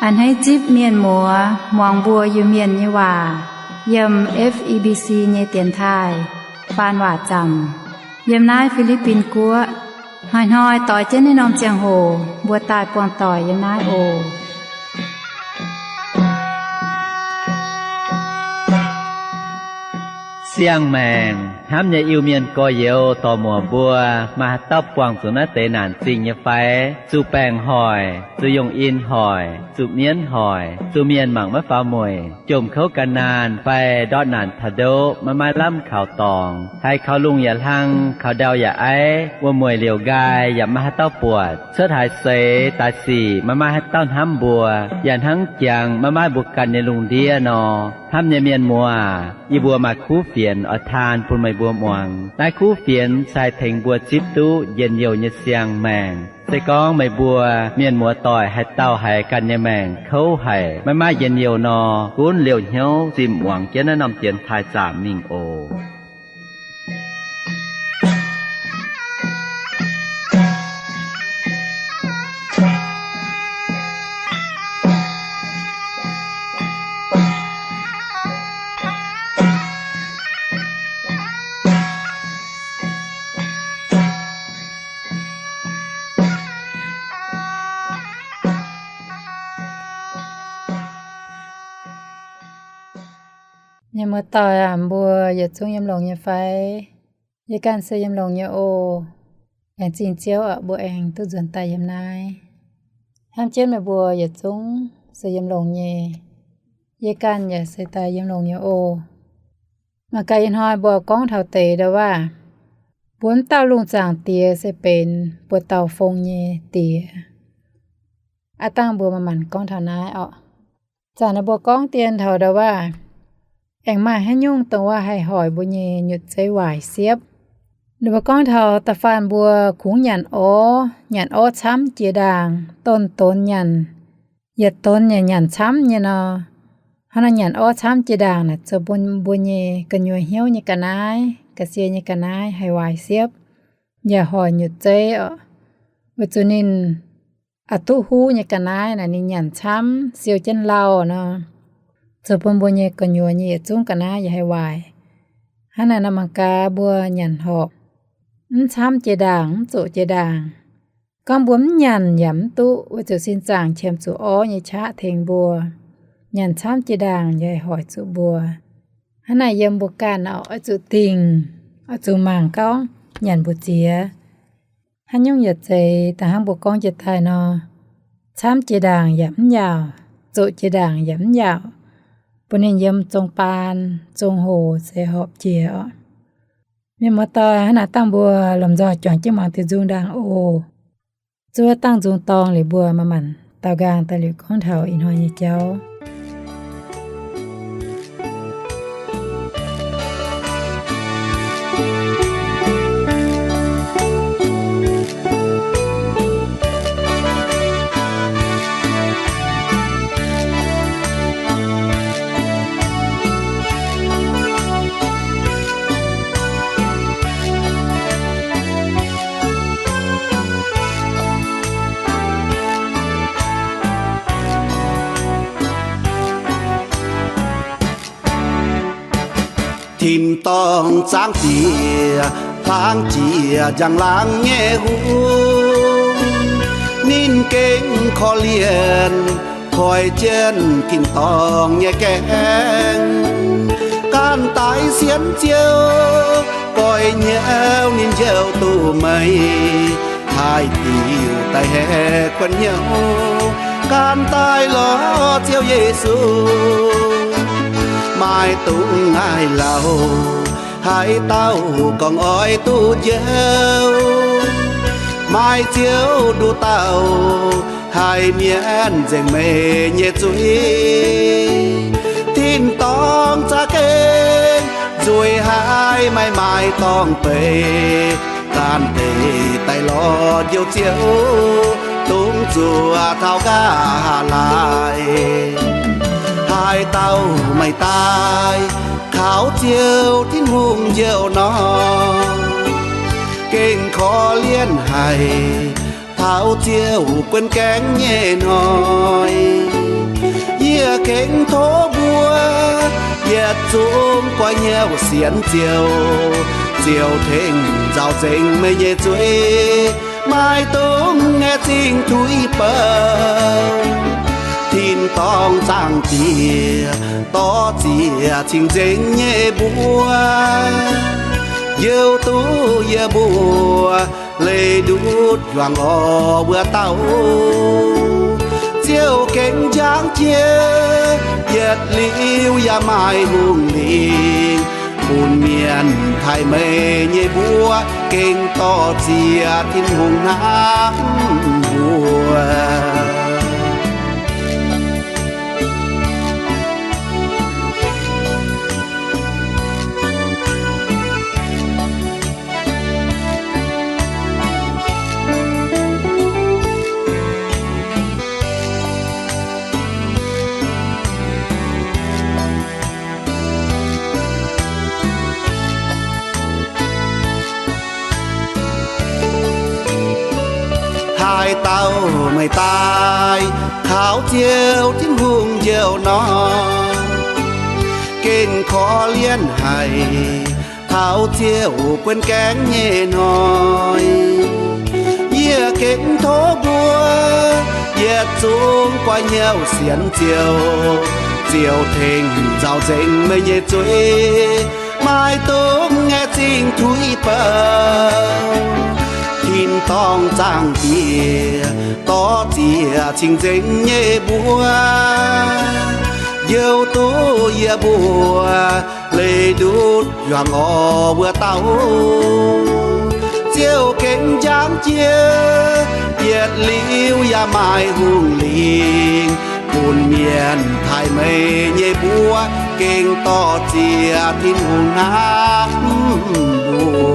A'hneiv zipv mienh muoz muangx mbuo Iu-Mienh nyei waac yiem F E B C nyei dienx taaih faan waac zaamc yiem naaiv Fi^li^bin Guoqv. Hnoi-hnoi doix jienv naaiv norm ziangh hoc mbuo daaih buangh doic yiem naaiv oc. Siang-maengc hnamv nyei Iu-Mienh gorx-youz dorc-muoc mbuo, maaih haaix dauh buangh zuqc naaiv deix naanc zingh nyei fai? Zuqc baengc hoic, zuqc yungh in hoic, zuqc mienv hoic, zuqc mienh mangc maiv faaux mueic, jomc kouv gan naanh fai ndortv naanc taux ndoqv maiv maaih lamh kaux dorngx, haiz kaux lungh yaac hlang, kaux ndau yaac aiv, wuom-mueic liouc nqaai yaac maiv maaih haaix dauh buatc, cuotv haaix seix daaih sic maiv maaih haaix dauh hnamv mbuo, yaac hnangv jangx maiv maaih mbuo ganh nyei lungh ndiev nor. Hnamv nyei mienh muoz, yie mbuo maaih kuv fienx oix taan bun meih mbuo muangx. Naaiv kuv fienx se haih tengx mbuo zipv duqv njien-youh nyei siang-maengc. Se gorngv meih mbuo mienh muoz doic haaix dauh haiz ganh nyei maengc kouv haic, maiv maaih njien-youh nor, gunv liouh hnyouv zinh muangx jienv naaiv norm dienx taaih zaamc mingh oc. Mienh muoz doic aac, mbuo yietc zungv yiem longx nyei fai? Yie ganh se yiem longx nyei oc. Laengz zingh Ziouv aac, mbuo aengx duqv nzuonx daaih yiem naaiv. Hnamv jienv meih mbuo yietc zungv se yiem longx nyei. Yie ganh yaac se daaih yiem longx nyei oc. Mangc gaax ih hnoi mbuo gorngv taux deix ndau-waav, mbuo wuov dauh lungh zaangc diex se benx buoz-dauh fong nyei diex. Aav dangh mbuo manc-manc gorngv taux naaiv orqc. Zanc naaiv mbuo gorngv dien taux ndau-waav, aengx maaih haaix nyungc dongh waac haih hoic mbuo nyei nyutc zeiv waaic siepv. Ninh mbuo gorngv taux da'faanh mbuo kungx nyanc orv, nyanc orv camv jiex ndaangc, donx-donx nyanc, yietc donx yaac nyanc camv nyei nor. Hnangv naaiv nyanc orv camv jiex ndaangc naaic zoux bun mbuo nyei gu'nyuoz hnyouv nyei ga'naaiv, ga'sie nyei ga'naaiv haih waaic siepv, yaac hoic nyutc zeiv orqc. Weic zuqc ninh a'duqv huv nyei ga'naaiv naaic ninh nyanc camv siou jienv lauh nor, zoux bun mbuo nyei gu'nyuoz nyei yietc zungv ga'naaiv yaac haih waaic. Hnangv naaic nor mangc gaax mbuo nyanc horpc, mv camv jiex ndaangc, mv zoqc jiex ndaangc. Gorngv mbuo mv nyanc yaac mv duqv, weic zuqc sin zaangc qiemx zuqc orv nyei qaqv tengx mbuo. Nyanc camv jiex ndaangc yaac haih hoic zuqc mbuo. Hnangv naaic yiem mbuo ganh oix zuqc dingh, oix zuqc mangc gorngv nyanc mbu'ziex, haaix nyungc yaac zeiz da'hnangv mbuo gorngv jiex daaih nor, camv jiex ndaangc yaac mv yaauc, zoqc jiex ndaangc yaac mv yaauc, bun ninh yiem zong baan zong hoc se horpc jiex orqc. Mienh muoz-doic, hnangv naaic dangh mbuo lomh nzoih juangc jienv muangx diuh nzung ndaangc oc. Zuov dangh nzung dorng liuz mbuo manc-manc daaux nqaang daaih liuz gorngv taux ih hnoi nyei jauv. Tin-dorngh Zaangc Diex hlang jiex njang-laangc nyei hungh, ninh gengh korv-lienh koiv jienv tin-dorngh nyei gaengh. Ganh daaih sienx Ziouv, goiv hnyouv ninh njoux duqv meih, haih diuc daaih haeqv kuonx hnyouv. Ganh daaih lorz Ziouv Yesu, maaih dungx ngaih lauh. Haaix dauh gorngv oix duqv njoux, maaih Ziouv nduqc dauh haih mienv nzengc meih nyei zuiz. Tin-dorngh za'gengh nzueic haic, maiv maaih dorngh beiv. Ganh deix daaih lorz Njoux Ziouv, dungx zuoqc taux nqa'haav laaic. Haaix dauh maiv daaih kaux Ziouv Tin-Hungh njoux nor, gengh korv-lienh haic taux Ziouv buonv gaengh nyei hnoi. Yie gengh tov mbuo yietc zungv guai hnyouv sienx Ziouv. Ziouv tengx nzaaux nzengc meih nyei zuiz, maiv dungx aengx zingh tuix bouh. Tin-dorngh Zaangc Diex dorh ziex cing-nzengc nyei mbuo, youh duqv yie mbuo leih ndutv yuangc orv wuov dauh. Ziouv gengh njang jiex, yietc liuz yaac maaih Hungh Lingh bun mienh taaih meih nyei mbuox gengh dorh ziex Tin-Hungh hnamv mbuo. Haaix dauh meih daaih kaux Ziouv Tin-Hungh njoux nor, gengh korv-lienh haic taux Ziouv buonv gaengh nyei hnoi. Yie gengh tov mbuo yietc zungv guai hnyouv sienx Ziouv. Ziouv tengx nzaaux nzengc meih nyei zuiz, maiv dungx aengx zingh tuix bouh. Tin-dorngh Zaangc Diex dorh ziex cing-nzengc nyei mbuo, youh duqv yie mbuo leih ndutv yuangc orv wuov dauh. Ziouv gengh njang jiex, yietc liuz yaac maaih Hungh Lingh bun mienh taaih meih nyei mbuox gengh dorh ziex Tin-Hungh hnamv mbuo.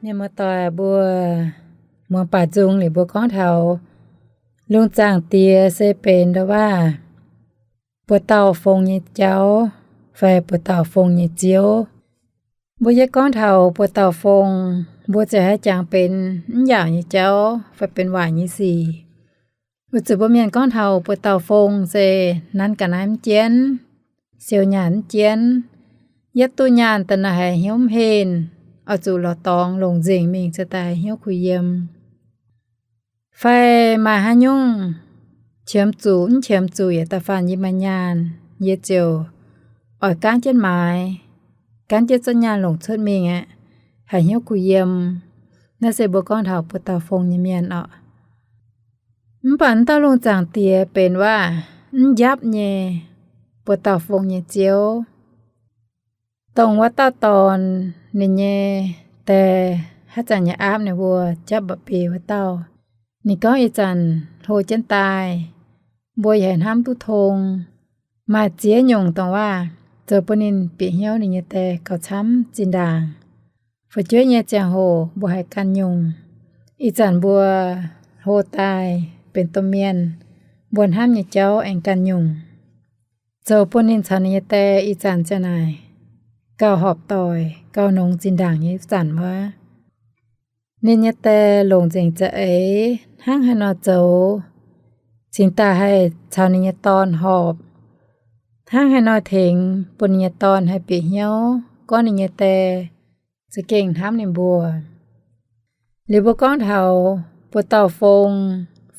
Mienh muoz-doic mbuo, muangx baac nzung liuz mbuo gorngv taux lungh zaangc diex se benx ndongc waac buoz-dauh fong nyei jauv fai buoz-dauh fong nyei ziouv. Mbuo yie gorngv taux buoz-dauh fong, mbuo ziouc haih jangx benx mv yaauc nyei jauv fai benx waaic nyei sic. Weic zuqc mbuo mienh gorngv taux buoz-dauh fong se nanv ga'naaiv mv jienv, siou nyaanh mv jienv, yietv duqv nyaanh daaih naaic haiz hnyouv mv henh, oix zuqc lorz dorngx longc nzengc mingh cingx daaih haiz hnyouv kuh yiem. Fai maaih haaix nyungc qiemx zuqc mv qiemx zuqc yaac da'faanh yie maaih nyaanh, yie ziouc oix gaanv jienv maaiz, gaanv jienv zorqv nyaanh longc cuotv mingh aqv, haiz hnyouv kuh yiem. Naaiv se mbuo gorngv taux buoz-dauh fong nyei mienh orqc. Mv baac wuov dauh lungh zaangc diex benx waac mv njapv nyei buoz-dauh fong nyei ziouv. Dongh wuov dauh dorn, ninh nyei die haaix zanc nyei aapv ninh mbuo japv mba'biei wuov dauh. Ninh gorngv ih zanc hlo jienv daaih, mbuo yaac haih hnamv duqv tong. Maaih ziex nyungc dongh waac zoux bun ninh bieqc hnyouv ninh nyei die gauh camv zinh ndaangc. Fu'jueiv nyei ziangh hoc mbuo haiz ganh nyungc. Ih zanc mbuo hlo daaih benx domh mienh, mbuo hnamv nyei jauv aengx ganh nyungc, zoux bun ninh caux ninh nyei die ih zanc ziang naaic gauh horpc doic, gauh nongx zinh ndaangc nyei zanc wuov. Ninh nyei die longc nzengc za'eix hnangv haaix nor zoux cingx daaih haih caux ninh nyei dorn horpc, hnangv haaix nor tengx bun ninh nyei dorn haih bieqc hnyouv gorngv ninh nyei die za'gengh hnamv ninh mbuo. Liuz mbuo gorngv taux buoz-dauh fong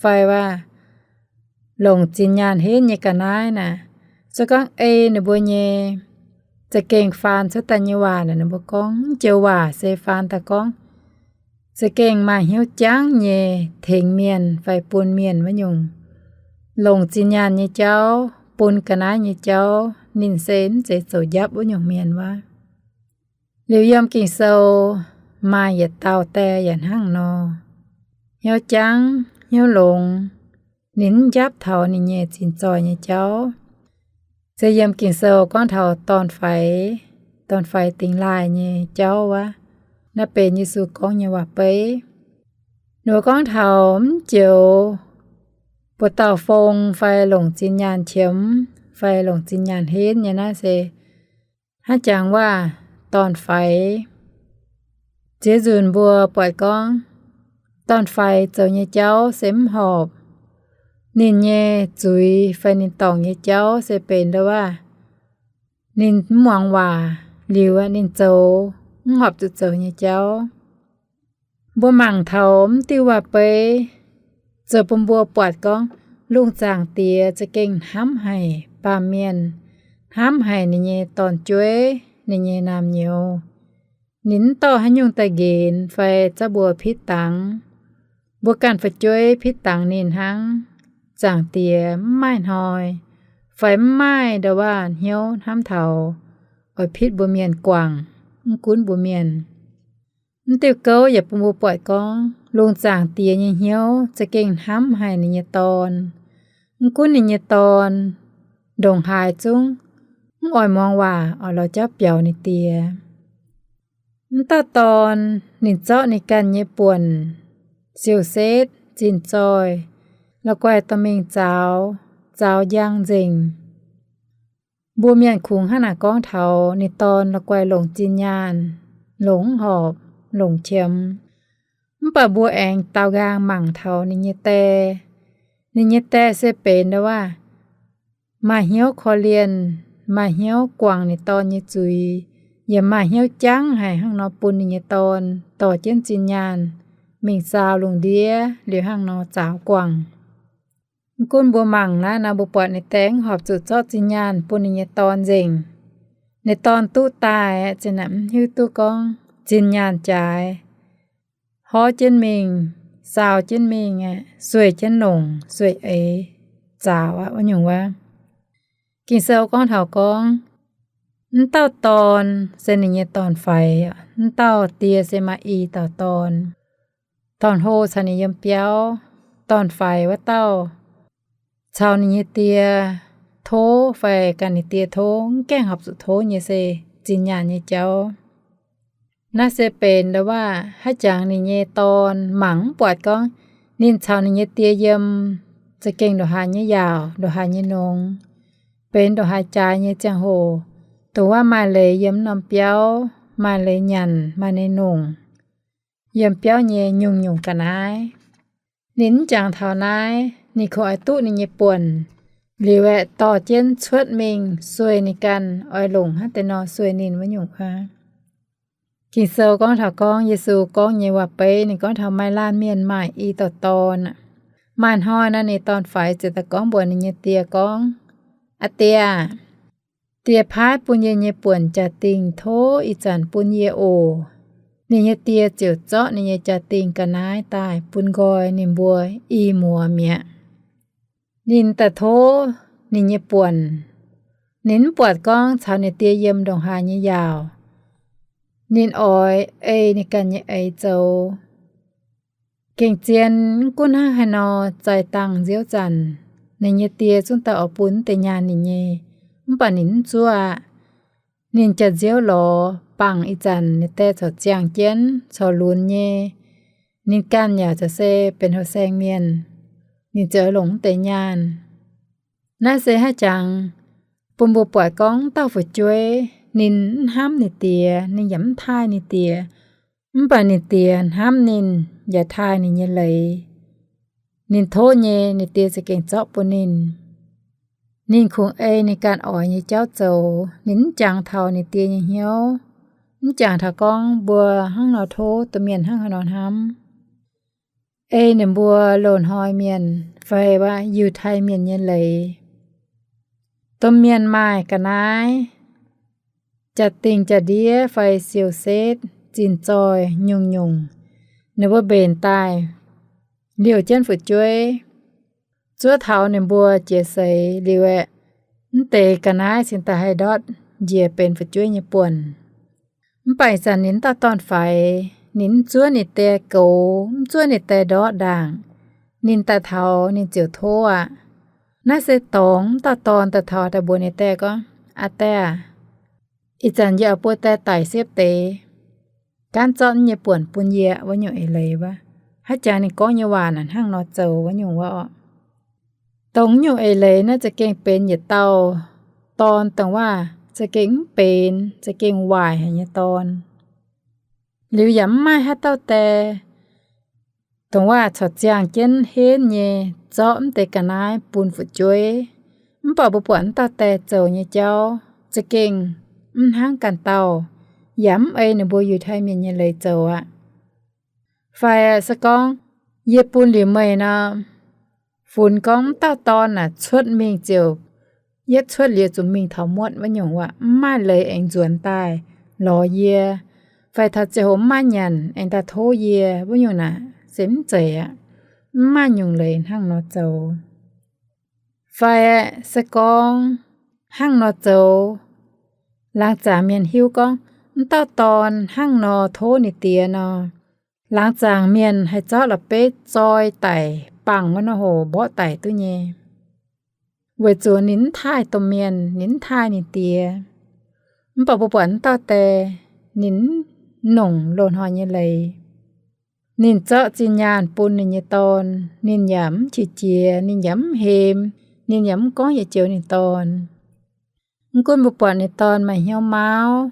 fai waac longc zinh nyaanh henv nyei ga'naaiv naaic, se gorngv ei ninh mbuo nyei za'gengh faan cuotv daaih nyei waac naaic, ninh mbuo gorngv mv joux waac se faan daaih gorngv za'gengh maaih hnyouv jangv nyei tengx mienh fai bun mienh wuov nyungc. Longc zinh nyaanh nyei jauv, bun ga'naaiv nyei jauv, ninh se mv zeiz zoux njapv wuov nyungc mienh wuov. Liuz yiem Ging-Sou maaih yietc dauh die yaac hnangv nor, hnyouv jangv, hnyouv longx, ninh mv njapv taux ninh nyei zinh zoih nyei jauv. Se yiem Ging-Sou gorngv taux dorn-faix, dorn-faix dingx laaih nyei jauv wuov. Naaiv benx Yesu gorngv nyei waac-beiv. Ninh mbuo gorngv taux mv joux buoz-dauh fong fai longc zinh nyaanh qiemx fai longc zinh nyaanh henv nyei naaiv se hnangv jangx waac dorn-faix. Ziex nzunc mbuo buatc gorngv dorn-faix zoux nyei jauv se mv horpc. Ninh nyei zuiz fai ninh dorngc nyei jauv se benx ndau waac ninh mv muangx waac liuz, ninh zoux mv horpc zuqc zoux nyei jauv. Mbuo mangc taux mv diuh waac-beiv zoux bun mbuo buatc gorngv lungh zaangc Diex za'gengh hnamv haic baamh mienh, hnamv haic ninh nyei dorn-jueiv, ninh nyei naamh nyouz. Ninh mv dorh haaix nyungc daaih nqenx fai zorqv mbuo pitv dangx. Mbuo ganh fu'jueiv pitv dangx ninh hnangv. Zaangc Diex mv maaih hnoi fai mv maaih ndau waac hnyouv hnamv taux oix pitv mbuo mienh guangc, mv gunv mbuo mienh. Mv diuh gouv yaac bun mbuo buatc gorngv lungh zaangc Diex nyei hnyouv za'gengh hnamv haic ninh nyei dorn. Mv gunv ninh nyei dorn ndongc haaix zungv mv oix muangx waac, oix lorz jauv biaux ninh diex. Mv dauh dorn ninh zorqv ninh ganh nyei buonc siou-setv zinh zoih la'guaih dorh mingh zaaux, zaaux njang nzengc. Mbuo mienh kungx hnangv naaic gorngv taux ninh dorn la'guaih longc zinh nyaanh, longc mv horpc, longc qiemx. Mv baac mbuo aengx daaux nqaang mangc taux ninh nyei die. Ninh nyei die se benx ndau waac maaih hnyouv korv-lienh, maaih hnyouv guangc ninh dorn nyei zuiz, yaac maaih hnyouv jangv haic hnangv nor bun ninh nyei dorn dorh jienv zinh nyaanh mingh zaaux lungh ndiev liuz hnangv nor zaaux guangc. Mv gunv mbuo mangc naaiv nor, mbuo buatc ninh die mv horpc zuqc zorqv zinh nyaanh bun ninh nyei dorn nzengc. Ninh dorn duqv daaih aeqv, zinh naaic mv hiuv duqv gorngv zinh nyaanh jaaix, horv jienv mingh, saau jienv mingh aeqv, sueih jienv longc, sueih eix, zaaux aqv, wuov nyungc wuov. Ging-Sou gorngv taux gorngv, mv dauh dorn se ninh nyei dorn-faix, mv dauh die se maaih i dauh dorn. Dorn-hlo caux ninh yiem biauv, dorn-faix wuov dauh caux ninh nyei die tov fai ganh ninh die tov, mv gaengh horpc zuqc tov nyei se zinh nyaanh nyei jauv. Naaiv se benx ndau waac haaix jangx ninh nyei dorn mangc mv buatc gorngv ninh caux ninh nyei die yiem za'gengh ndongc haaix nyei yaauc, ndongc haaix nyei nongx, benx ndongc haaix jaaix nyei ziangh hoc, dongh wuov maaih leiz yiem norm biauv, maaih leiz nyanc, maaih leiz nongc, yiem biauv nyei nyungc-nyungc ga'naaiv. Ninh mv jangx taux naaiv, ninh kungx oix duqv ninh nyei buonc liuz aeqv, dorh jienv cuotv mingh sueih ninh ganh, oix longc hnangv deix nor sueih ninh wuov nyungc aqv. Ging-Sou gorngv taux gorngv Yesu gorngv nyei waac-beiv, ninh gorngv taux maaih laanh mienh maaih i dauh dorn aqv. Maaih hnoi naaiv ninh dorn-faix ziouc daaih gorngv mbuox ninh nyei die gorngv, Aa Die aah, die paaiv bun yie nyei buonc jaa-dingh tov ih zanc bun yie oc. Ninh nyei die ziouc zorqv ninh nyei jaa-dingh ga'naaiv daaih bun nqoi ninh mbuo i muoz mi'aqv. Ninh daaih tov ninh nyei buonc. Ninh mv buatc gorngv caux ninh die yiem ndongc haaix nyei yaauc. Ninh oix ei ninh ganh nyei eix zoux. Gengh zien mv gunv hnangv haaix nor, zaih dangh nziouv zanc, ninh nyei die zungv daaih oix bun deix nyaanh ninh nyei, mv baac ninh mv zuov aqv. Ninh jaax-nziouv lorz bangc ih zanc ninh die corc ziangh jienv, corc lunx nyei. Ninh ganh yaac corc se benx houh saeng mienh, ninh ziouc longc mv deix nyaanh. Naaiv se haaix jangx bun mbuo buatc gorngv dauh fu'jueiv ninh mv hnamv ninh diex, ninh yaac mv taaih ninh diex, mv baac ninh diex hnamv ninh yaac taaih ninh nyei leiz. Ninh tov nyei, ninh die za'gengh zorqv bun ninh. Ninh kungx ei ninh ganh oix nyei jauv zoux. Ninh mv jangx taux ninh die nyei hnyouv, mv jangx taux gorngv mbuo hnangv nor tov, domh mienh hnangv haaix nor hnamv. Ei ninh mbuo loz-hnoi mienh fai wuov Yiutai Mienh nyei leiz. Domh mienh maaih ga'naaiv, jaa-dingh jaa-ndiev fai siou-setv, zinh zoih nyungc-nyungc, ninh mbuo mbenc daaih liouh jienv fu'jueiv. Zuov taux ninh mbuo jiex seix liuz aeqv, mv deix ga'naaiv cingx daaih haih ndortv njiec benx fu'jueiv nyei buonc. Mv baac ih zanc ninh dauh dorn-faix, ninh mv zuov ninh die goux, mv zuov ninh die ndortv ndaangc. Ninh daaih taux ninh ziouc tov aqv. Naaiv se dorngx, mv dauh dorn daaih taux daaih mbuox ninh die gorngv, Aa Die aah, ih zanc yie oix buo die daic siepv deix, gaanv zorqv naaiv nyei buonc bun yie wuov nyungc eix leiz wuov. Haaix jangx ninh gorngv nyei waac naaic hnangv nor zoux wuov nyungc wuov orqc. Dongh nyungc eix leiz naaiv za'gengh benx yietc dauh dorn dongh waac za'gengh mv benx, za'gengh waaic haic nyei dorn. Liuz yaac mv maaih haaix dauh die dongh waac corc ziangh jienv henv nyei zorqv mv deix ga'naaiv bun fu'jueiv. Mv baac mbuo buatc mv dauh die zoux nyei jauv za'gengh mv hnangv ganh dauh, yaac mv ei ninh mbuo Yiutai Mienh nyei leiz zoux aqv. Fai se gorngv yie bun liuz meih nor, funx gorngv mv dauh dorn naaic cuotv mingh ziouc yietv cuotv liuz zuqc mingh taux muotv wuov nyungc waac, mv maaih leiz aengx nzuonx daaih lorz yie, fai taux ziangh hoc mv maaih nyanc aengx daaih tov yie wuov nyungc naaic se mv zeiz aqv. Mv maaih nyungc leiz hnangv nor zoux. Fai se gorngv hnangv nor zoux, laangz zaangc mienh hiuv gorngv mv dauh dorn hnangv nor tov ninh die nor, laangz zaangc mienh haih zorqv la'beiv zoi daic bangc wuov nor hoc mborqv daic duqv nyei. Weic zuqc ninh mv taaih domh mienh, ninh mv taaih ninh die. Mv baac mbuo buatc mv dauh die, ninh mv nongc loz-hnoi nyei leiz. Ninh zorqv zinh nyaanh bun ninh nyei dorn, ninh yaac mv qiex jiez, ninh yaac mv hemx, ninh yaac mv gorngv yietc joux ninh dorn. Mv gunv mbuo buatc ninh dorn maaih hnyouv mauv,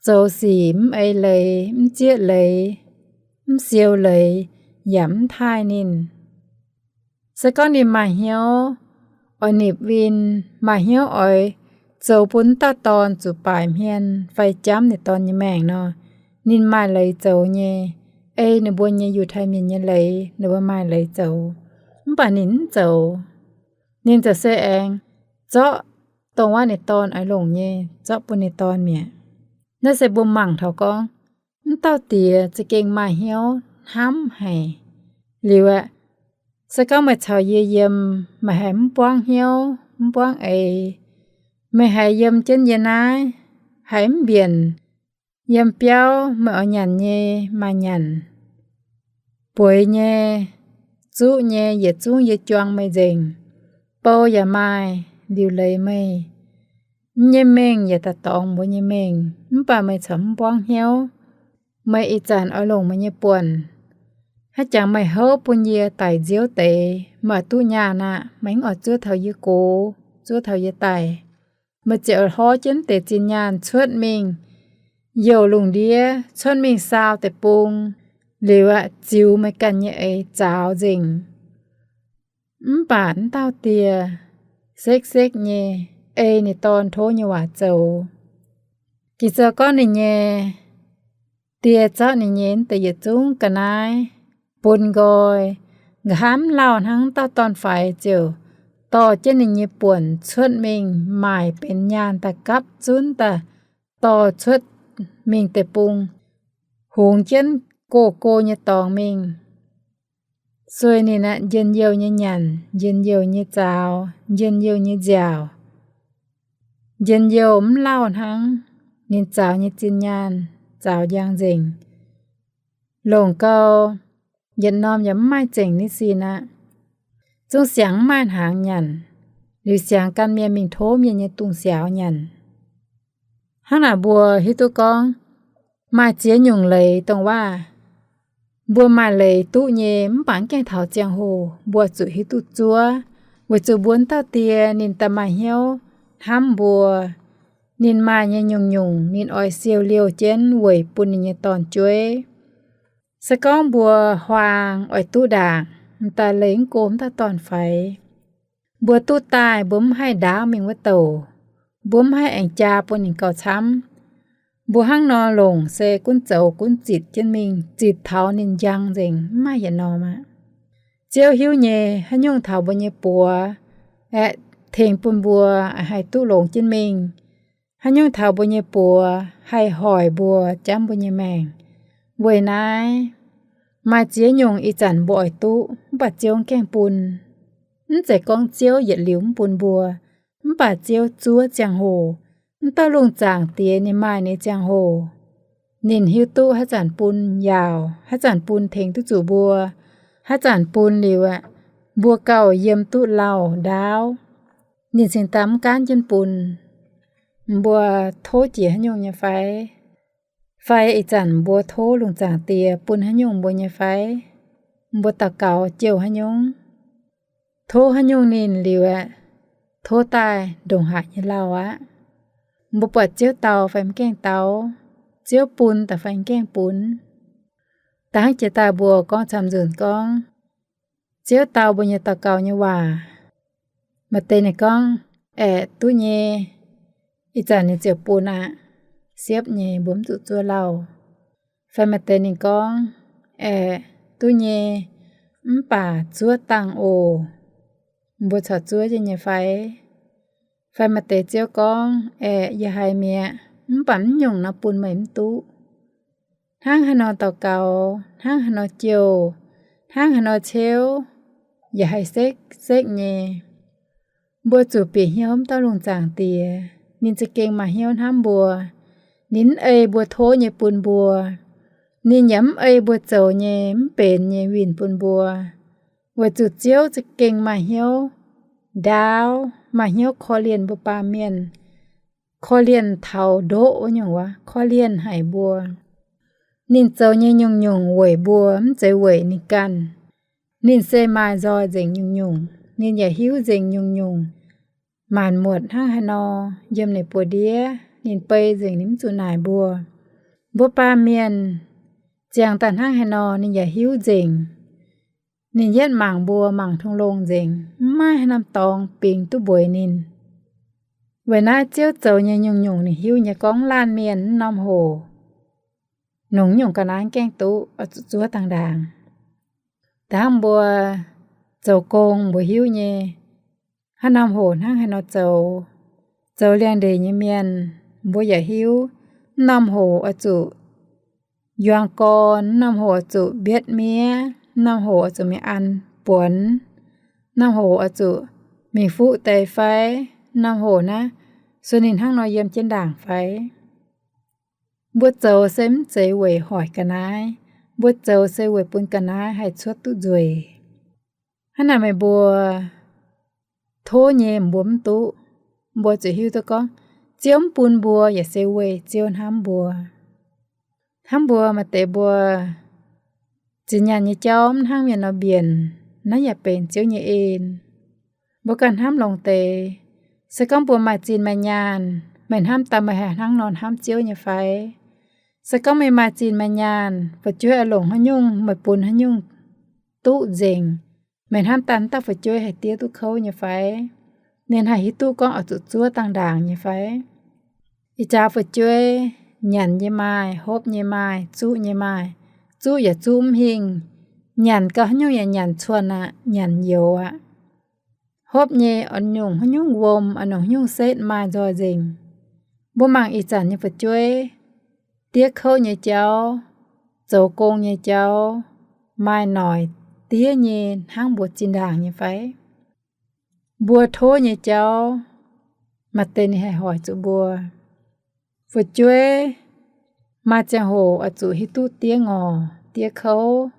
zoux sic mv ei leiz, mv zieqv leiz, mv siou leiz, yaac mv taaih ninh. Se gorngv ninh maaih hnyouv oix nipc win, maaih hnyouv oix zoux bun dauh dorn zuqc baaic hmien fai jamv ninh dorn nyei maengc nor, ninh maaih leiz zoux nyei. Ei ninh mbuo nyei Yiutai Mienh nyei leiz, ninh mbuo maaih leiz zoux. Mv baac ninh mv zoux. Ninh ziouc se aengx zorqv dongh wuov ninh dorn oix longc nyei zorqv bun ninh dorn mi'aqv. Naaiv se mbuo mangc taux gorngv, mv dauh diex za'gengh maaih hnyouv hnamv haic. Liuz aeqv, se gorngv meih caux yie yiem, meih haiz mv buangv hnyouv, mv buangv eix, meih haiz yiem jienv yie naaiv, haiz mv mbienc, yiem biauv meih oix nyanc nyei maaih nyanc, bueix nyei, zuqv nyei yietc zungv yie juang meih nzengc, bou yaac maaih liuc leiz meih, nyei mengh yaac daaih dorngx mbuo nyei mengh, mv baac meih corc mv buangv hnyouv. Meih ih zanc oix longc meih nyei buonc, haaix jangx meih houv bun yie daic nziouv deix, meih duqv nyaanh aqv, meih mv oix zuov taux yie gox, zuov taux yie daic. Meih ziouc hlorv jienv deix zinh nyaanh cuotv mingh youh lungh ndiev, cuotv mingh saau deic-bung, liuz aeqv, ziux meih ganh nyei eix zaaux nzengc. Mv baac mv dauh die sekv-sekv nyei ei ninh dorn tov nyei waac zoux. Ging-Sou gorngv ninh nyei die zorqv ninh nyei deix yietc zungv ga'naaiv bun nqoi, nqa'haav mv lauh hnangv, dauh dorn-faix ziouc dorh jienv ninh nyei buonc cuotv mingh maaic benx nyaanh daaih gapv zunv daaih dorh cuotv mingh deic-bung, hungx jienv go-go nyei dorngx mingh. Sueih ninh aeqv, njien-youh nyei nyanc, njien-youh nyei zaaux, njien-youh nyei nziaauc. Njien-youh mv lauh hnangv, ninh zaaux nyei zinh nyaanh zaaux njang nzengc. Longc gau, yietc norm yaac mv maaih zengc nyei sin aqv. Zungv siangx mv maaih hnaangx nyanc, liuz siangx gan mienh mingh tov mienh nyei dungz siaaux nyanc. Hnangv naaic mbuo hiuv duqv gorngv, maaih ziex nyungc leiz dongh waac mbuo maaih leiz duqv nyei, mv baac mv gaengh taux ziangh hoc mbuo zuqc hiuv duqv zuov, weic zuqc mbuo wuov dauh die ninh daaih maaih hnyouv hnamv mbuo. Ninh maaih nyei nyungc-nyungc ninh oix siou liouh jienv weic bun ninh nyei dorn-jueiv. Se gorngv mbuo huaang oix duqv ndaangc, m'daaih leih mv go wuov dauh dorn-faix. Mbuo duqv daaih mbuo mv haih ndaauv mingh wuov douc, mbuo mv haih aengx jaa bun ninh gauh camv. Mbuo hnangv nor longc se gunv zoux gunv zitc jienv mingh, zitc taux ninh njang nzengc, mv maaih yietc norm aqv. Ziouv hiuv nyei, haaix nyungc taux mbuo nyei buoz aeqv, tengx bun mbuo haih duqv longx jienv mingh. Haaix nyungc taux mbuo nyei buoz haih hoic mbuo, jamv mbuo nyei maengc. Weic naaiv, maaih ziex nyungc ih zanc mbuo oix duqv mv baac Ziouv mv gaengh bun. Mv zeiz gorngv Ziouv yietc liuz mv bun mbuo, mv baac Ziouv zuov ziangh hoc, mv dauh lungh zaangc diex ninh maaih ninh nyei ziangh hoc. Ninh hiuv duqv haaix zanc bun yaauc, haaix zanc bun tengx duqv zuqc mbuo, haaix zanc bun liuz aeqv, mbuo gauh yiem duqv lauh ndaauv, ninh cingx daaih mv gaanv jienv bun. Mbuo tov jiex haaix nyungc nyei fai? Fai ih zanc mbuo tov lungh zaangc diex bun haaix nyungc mbuo nyei fai? Mbuo daux gaux jouh haaix nyungc? Tov haaix nyungc ninh liuz aeqv, tov daaih ndongc haaix nyei lauh aqv. Mbuo buatc Ziouv dau fai mv gaengh dau, Ziouv bun daaih fai mv gaengh bun. Da'hnangv jiex daaih mbuo gorngv camv-nzunc gorngv, Ziouv dau mbuo nyei daux gaux nyei waac, maaih deix ninh gorngv, aeqv, duqv nyei, ih zanc ninh ziouc bun aqv, siepv nyei, mbuo mv zuqc zuov lauh. Fai maaih deix ninh gorngv, aeqv, duqv nyei, mv baac zuov dangh oc, mbuo corc zuov jienv nyei fai? Fai maaih deix Ziouv gorngv, aeqv, yie haiz mi'aqv, mv baac mv nyungc nor bun meih mv duqv. Hnangv haaix nor daux gaux, hnangv haaix nor jouh, hnangv haaix nor ceuv, yaac haih sekv sekv nyei. Mbuo zuqc bieqc hnyouv mv dauh lungh zaangc Diex, ninh za'gengh maaih hnyouv hnamv mbuo. Ninh mv ei mbuo tov nyei bun mbuo. Ninh yaac mv ei mbuo zoux nyei, mv benx nyei winh bun mbuo. Weic zuqc Ziouv za'gengh maaih hnyouv ndaauv, maaih hnyouv korv-lienh mbuo baamh mienh, korv-lienh taux ndoqv wuov nyungc waac, korv-lienh haic mbuo. Ninh zoux nyei nyungc-nyungc weic mbuo, mv zeiz weic ninh ganh. Ninh se maaih nzoih nzengc nyungc-nyungc, ninh yaac hiuv nzengc nyungc-nyungc, maanc muotc hnangv haaix nor yiem ninh buoz-ndiev, ninh bei nzengc, ninh mv zuqc naaic mbuo. Mbuo baamh mienh ziangh daaih hnangv haaix nor ninh yaac hiuv nzengc. Ninh yietv mangc mbuo mangc tungx longh nzengc, mv maaih haaix norm dorngx bingx duqv mbueiz ninh. Weic naaiv Ziouv zoux nyei nyungc-nyungc ninh hiuv nyei, gorngv laanh mienh mv norm hoc, nongc nyungc ga'naaiv gaengh duqv, oix zuqc zuov dangh ndaangc. Dangh mbuo zoux gong mbuo hiuv nyei, haaix norm hoc hnangv haaix nor zoux. Zoux liangx-ndeic nyei mienh, mbuo yaac hiuv, mv norm hoc oix zuqc yuang gorn, mv norm hoc oix zuqc mbietv miev, mv norm hoc oix zuqc mingh an buonx, mv norm hoc oix zuqc mingh fuqv deix fai, mv norm hoc naaiv sueih ninh hnangv nor yiem jienv ndaangc fai. Mbuo zoux se mv zeiz weic hoic ga'naaiv, mbuo zoux se weic bun ga'naaiv haih cuotv duqv nzueic. Hnangv naaic meih mbuo tov nyei mbuo mv duqv, mbuo zuqc hiuv duqv gorngv, Ziouv mv bun mbuo yaac se weic Ziouv hnamv mbuo. Hnamv mbuo maaih deix mbuo zinh nyaanh nyei jauv mv hnangv mienh nor mbienc, naaiv yaac benx Ziouv nyei en. Mbuo ganh hnamv longx deix, se gorngv mbuo maaih zinh maaih nyaanh, meih hnamv daaih meih haih hnangv nor hnamv Ziouv nyei fai? Se gorngv meih maaih zinh maaih nyaanh, fu'jueiv oix longc haaix nyungc meih bun haaix nyungc duqv nzengc, meih hnamv daaih dauh fu'jueiv haih diev duqv kouv nyei fai? Ninh haih hiuv duqv gorngv oix zuqc zuov dangh ndaangc nyei fai? Ih jaax fu'jueiv nyanc nyei maaih, hopv nyei maaih, zuqv nyei maaih, zuqv yaac zuqv mv hingh, nyanc gau haaix nyungc yaac nyanc cuonx aqv, nyanc youx aqv. Hopv nyei oix nyungc haaix nyungc wuom, oix nyungc haaix nyungc setv maaih nzoih nzengc. Mbuo mangc ih zanc nyei fu'jueiv, diev kouv nyei jauv, zoux gong nyei jauv, maaih noic diev nyei hnangv mbuo zinh ndaangc nyei fai? Mbuo tov nyei jauv, maaih deix ninh haih hoic zuqc mbuo. Fu'jueiv maaih ziangh hoc oix zuqc hiuv duqv diev ngorc diev kouv.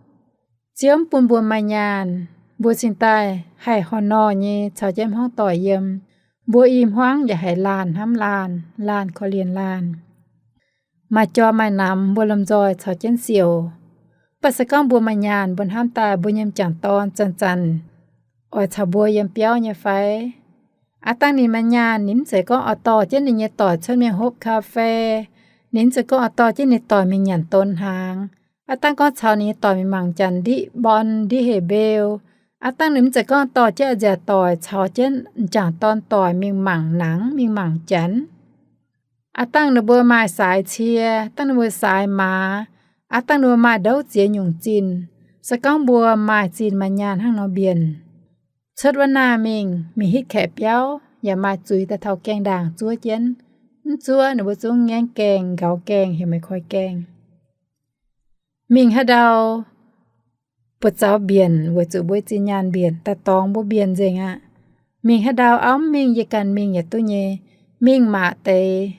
Ziouv mv bun mbuo maaih nyaanh, mbuo cingx daaih haih horh norh nyei caux jienv hmuangv doic yiem. Mbuo i hmuangv yaac haiz laanh hnamv laanh, laanh korv-lienh laanh. Maaih jorm maaih namx mbuo lomh nzoih caux jienv siouc. Mv baac se gorngv mbuo maaih nyaanh, mbuo hnamv daaih mbuo nyei m'jangc dorn zanc-zanc oix caux mbuo yiem biauv nyei fai? Aav dangh ninh maaih nyaanh, ninh mv zeiz gorngv oix dorh jienv ninh nyei doic cuotv mingh hopv cà phê. Ninh mv zeiz gorngv oix dorh jienv ninh doic mingh nyanc don hnaangx. Aav dangh gorngv caux ninh nyei doic mingh mangc janx ndiqv mbong, ndiqv hec mbeu. Aav dangh ninh mv zeiz gorngv dorh jienv nziaauc doic caux jienv m'jangc dorn doic mingh mangc nangx, mingh mangc janx. Aav dangh ninh mbuo maaih saaix cie, dangh ninh mbuo saaix maaz, aav dangh ninh mbuo maaih ndouv ziex nyungc zinh. Se gorngv mbuo maaih zinh maaih nyaanh hnangv nor mbienc, cuotv wuov naah mingh, mingh hitv kaeqv biauv yaac maaih zuiz daaih taux gaengh ndaangc zuov jienv. Mv zuov ninh mbuo zungv ngaengv gaengh, nqauz gaengh, heuc meih koi gaengh. Mingh haaix ndau buoz-zaux mbienc weic zuqc mbuo zinh nyaanh mbienc, daaih dorngx mbuo mbienc nzengc aqv. Mingh haaix ndau auv mv mingh, yie ganh mingh yaac duqv nyei. Mingh maac deix,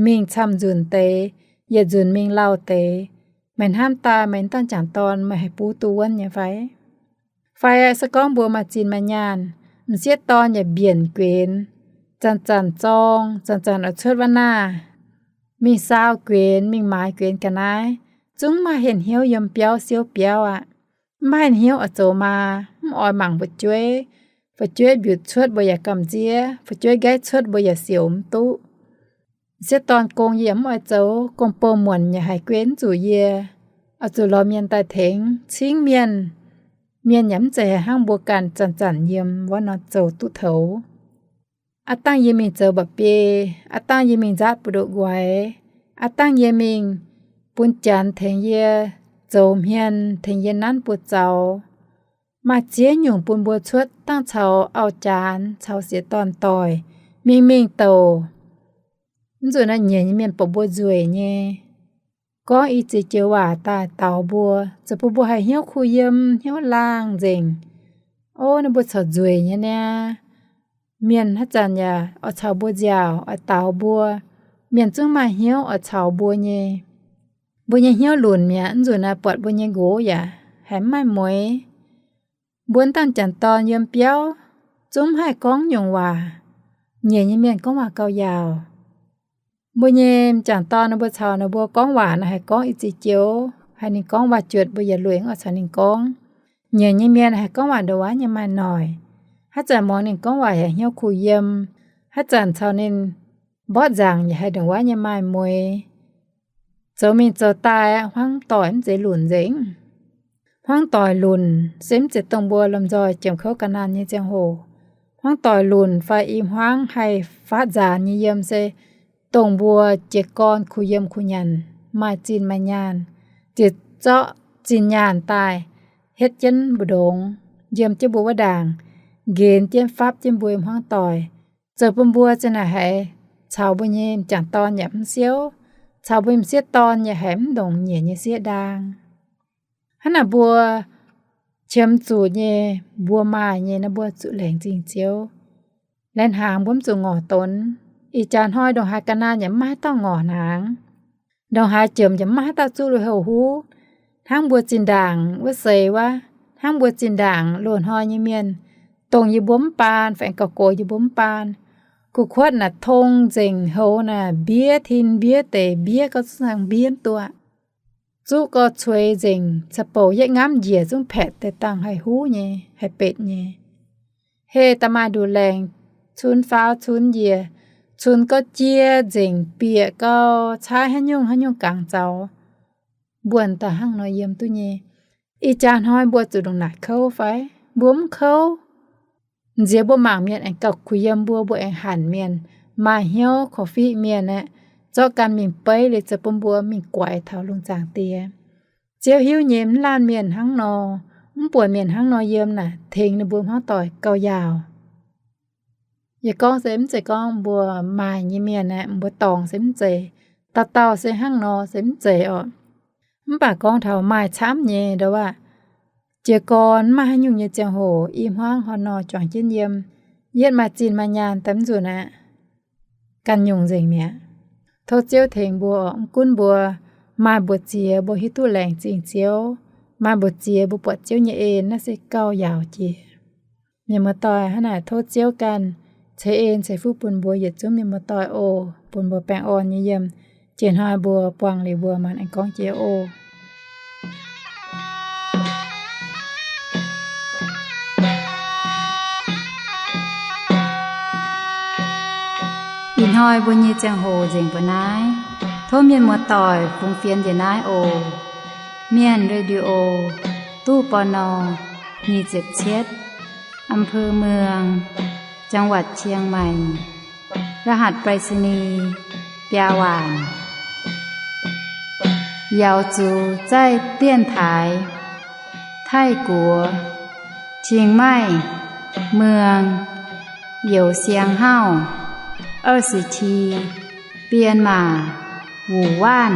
mingh camv-nzunc deix, yietc nzunc mingh lauh deix. Meih hnamv daaih meih m'dangh m'jangc dorn meih haih buv duqv wuonv nyei fai? Fai se gorngv mbuo maaih zinh maaih nyaanh, m'sieqv dorn yaac mbienc guenx, zanc-zanc zorng, zanc-zanc oix cuotv wuov naah, mingh saau guenx, mingh maaiz guenx ga'naaiv, zungv maiv maaih hnyouv yiem biauv siouv biauv aqv. Maiv maaih hnyouv oix zoux maa, mv oix mangc fu'jueiv, Fu'jueiv mbiutc cuotv mbuo yaac gamh nziev, fu'jueiv nqaiv cuotv mbuo yaac siouc mv duqv. M'sieqv dorn gong yie yaac mv oix zoux, gong-bou muonc yaac haiz guei mv zuqc yie. Oix zuqc lorz mienh daaih tengx, cingv mienh. Mienh yaac mv zeiz haiz hnangv mbuo ganh zanc-zanc yiem wuov nor zoux duqv toux. Aav dangh yie mingh zoux mba'biei, aav dangh yie mingh nzaatv buoz-ndoqv nquaix, aav dangh yie mingh bun Janx tengx yie zoux hmien, tengx yie nanv buoz-zaux. Maaih ziex nyungc bun mbuo cuotv, dangh caux auv-janx caux sieqv dorn doic mingh mingh douc. Mv nzunc naaiv nyiec nyei mienh buatc mbuo nzueic nyei, gorngv i ziex joux waac daaih daaux mbuo, zoux bun mbuo haih hnyouv kuh yiem, hnyouv laangh nzengc. Ov, ninh mbuo corc nzueic nyei niaa. Mienh haaix zanc yaac oix caux mbuo nziaauc, oix daaux mbuo. Mienh zungv maaih hnyouv oix caux mbuo nyei. Mbuo nyei hnyouv lunc mi'aqv. Mv nzunc naaiv buatc mbuo nyei nqox yaac haiz mv maaih mueix. Mbuo dangh m'jangc dorn yiem biauv, zungv mv haih gorngv nyungc waac. Nyiec nyei mienh gorngv waac gauh yaauc. Mbuo nyei m'jangc dorn ninh mbuo caux ninh mbuo gorngv waac nor, haih gorngv i ziex joux, haiz ninh gorngv waac-juotc mbuo yietc lueic mv oix caux ninh gorngv. Nyiec nyei mienh haih gorngv waac ndongc wuov nyei maaih noic. Haaix zanc muangx ninh gorngv waac yaac hnyouv kuh yiem. Haaix zanc caux ninh mborqv nzaangc yaac haih ndongc wuov nyei maaih mueix. Zoux mingh zoux daaih aqv, hmuangv doic mv zeiz lunc nzengc. Hmuangv doic lunc se mv zeiz dongh mbuo lomh nzoih jiem kouv ga'naanh nyei ziangh hoc. Hmuangv doic lunc fai i hmuangv haih faatv nzaanx nyei yiem se dongh mbuo jiez gorn kuh yiem kuh nyanc, maaih zinh maaih nyaanh, ziouc zorqv zinh nyaanh daaih hietv jienv mbu'ndongx, yiem jienv mbuo wuov ndaangc, nqenx jienv fapv jienv mbuo hmuangv doic, zoux bun mbuo za'naaic haiz caux mbuo nyei m'jangc dorn yaac mv siouv, caux mbuo m'sieqv dorn yaac haiz mv ndongc nyiec nyei sieqv ndaang. Hnangv naaic mbuo qiemx zuqc nyei, mbuo maaih nyei naaiv mbuo zuqc laengz zingh Ziouv. Laengz hnaangx mbuo mv zuqc ngorc donx. Ih jaax hnoi ndongc haaix ga'naanh yaac mv maaih haaix dauh ngorc hnaangx. Ndongc haaix jomc yaac mv maaih haaix dauh zuqv lui-houx huv. Hnangv mbuo zinh ndaangc wuov seix wuov, hnangv mbuo zinh ndaangc loz-hnoi nyei mienh, dongh yie mbuo mv baan fai aengx gauh gox yie mbuo mv baan. Kuv kuotv naaic tong nzengc, houx naaic mbiev tin mbiev deic, mbiev gauh zungv mbiev mv duqv. Zuqv gauh cueix nzengc, ca'bouc yietv ngamv njiec zungv paetc deix dangh haih huv nyei, haih betc nyei. Heh da'maaih nduqc laengz, cunx faaux cunx njiec, cunx gauh jiex nzengc, bieqc gauh caaiv haaix nyungc haaix nyungc gangx zaux. Mbuo daaih hnangv nor yiem duqv nyei. Ih jaax hnoi mbuo zuqc ndongc naaic kouv fai? Mbuo mv kouv. Nziex mbuo mangc mienh aengx gauh kuh yiem mbuo, mbuo aengx hanc mienh, maaih hnyouv korv-fiqv mienh aeqv, zorqv ganh mingh beiv liuz zoux bun mbuo mingh guaix taux lungh zaangc diex. Ziouv hiuv nyei, mv laanh mienh hnangv nor, mv buonc mienh hnangv nor yiem naaic, tengx ninh mbuo hmuangv doic gauh yaauc. Yie gorngv se mv zeiz gorngv mbuo maaih nyei mienh aeqv, mbuo dorngc se mv zeiz, dauh dauh se hnangv nor se mv zeiz orqc. Mv baac gorngv taux maaih camv nyei ndau aav, jiez gorn mv maaih haaix nyungc nyei ziangh hoc, i hmuangv haaix nor juangc jienv yiem, yietv maaih zinh maaih nyaanh daaih mv nzunc aqv, ganh nyungc nzengc mi'aqv. Tov Ziouv tengx mbuo, mv gunv mbuo maaih mbu'ziex mbuo hiuv duqv laengz zingh Ziouv, maaih mbu'ziex mbuo buatc Ziouv nyei en naaiv se gauh yaauc jiex. Mienh muoz-doic, hnangv naaic tov Ziouv ganh ceix en ceix fuqv bun mbuo yietc zungv mienh muoz-doic oc, bun mbuo baengh orn nyei yiem. Jiex hnoi mbuo buangh liuz mbuo maanc aengx gorngv jiex oc. Ih hnoi mbuo nyei ziangh hoc nzengc mbuo naaiv. Tov mienh muoz-doic fungx fienx njiec naaiv oc. Mienh Radio, ตู้ ปณ. nyic ziepc cietv, อำเภอเมือง จังหวัดเชียงใหม่ รหัสไปรษณีย์ biaa waanc. เหยาจือใจ้เตี้ยนถาย ไท่กัว เชียงใหม่ เมือง เหยาเซียงเฮ้า เอ้อสิที เปียนหม่า หมู่บ้าน